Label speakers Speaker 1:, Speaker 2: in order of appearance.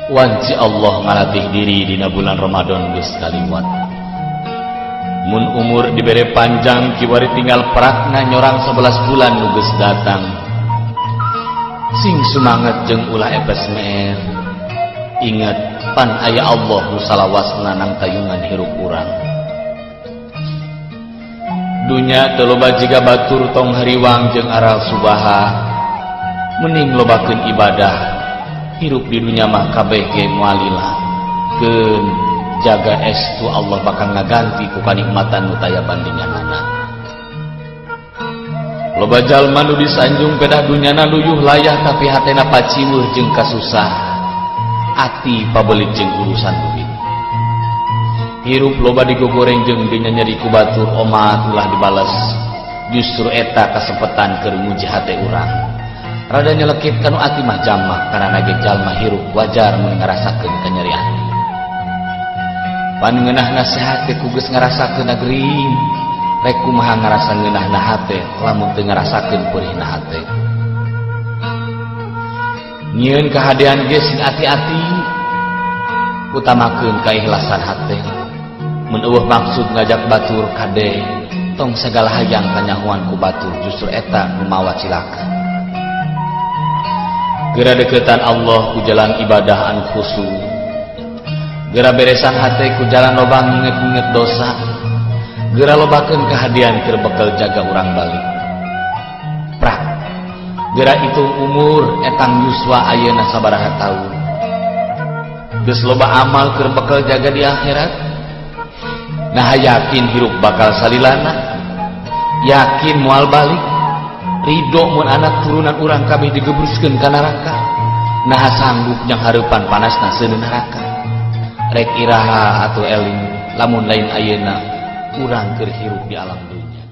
Speaker 1: Wanci Allah ngalatih diri dina bulan Ramadan geus kaliwat. Mun umur dibere panjang, kiwari tinggal prakna nyorang 11 bulan nu geus datang. Sing sumanget jeung ulah epes meer. Ingat, pan aya Allah nu salawasna nangtayungan hirup urang. Dunya teu loba jiga batur, tong hariwang jeung aral subaha. Mending lobakeun ibadah. Hirup di dunya mah kabeh ge moal lila. Keun, jaga estu Allah bakal ngaganti ku kanikmatan nu taya bandinganana. Loba jalma nu disanjung pedah dunyana luyuh layah, tapi hatena paciweuh jeung kasusah. Ati pabelit jeung urusan duit. Hirup loba digogoreng jeung dinyanyeri ku batur, omat ulah dibales. Justru eta kasempetan keur nguji hate urang. Rada nyelekit kanu ati mah jamak, karena ge jalma hirup wajar mun ngarasakeun kanyeri ati. Pan ngeunah nasihat teh ku geus ngarasakeun gering. Rek kumaha ngarasa ngeunahna hate lamun teu ngarasakeun peurihna hate? Nyieun kahadean ge sing ati-ati, utamakeun keikhlasan hate. Mun euweuh maksud ngajak batur, kade tong sagala hayang kanyahoan ku batur, justru eta nu mawa cilaka. Gera deketan Allah ku jalan ibadah anu khusyuk. Gera beresan hate ku jalan loba nginget-nginget dosa. Gera lobakeun kahadean keur bekel jaga urang balik. Prak. Gera hitung umur, etang yuswa ayeuna sabaraha taun. Geus loba amal keur bekel jaga di akhirat? Nah, yakin hirup bakal salilana? Yakin moal balik? Ridho mun anak turunan urang kabeh digebruskeun ka neraka? Nah, sanggup nyanghareupan panasna seuneu neraka? Rek iraha atuh eling, lamun lain ayeuna urang keur hirup di alam dunya?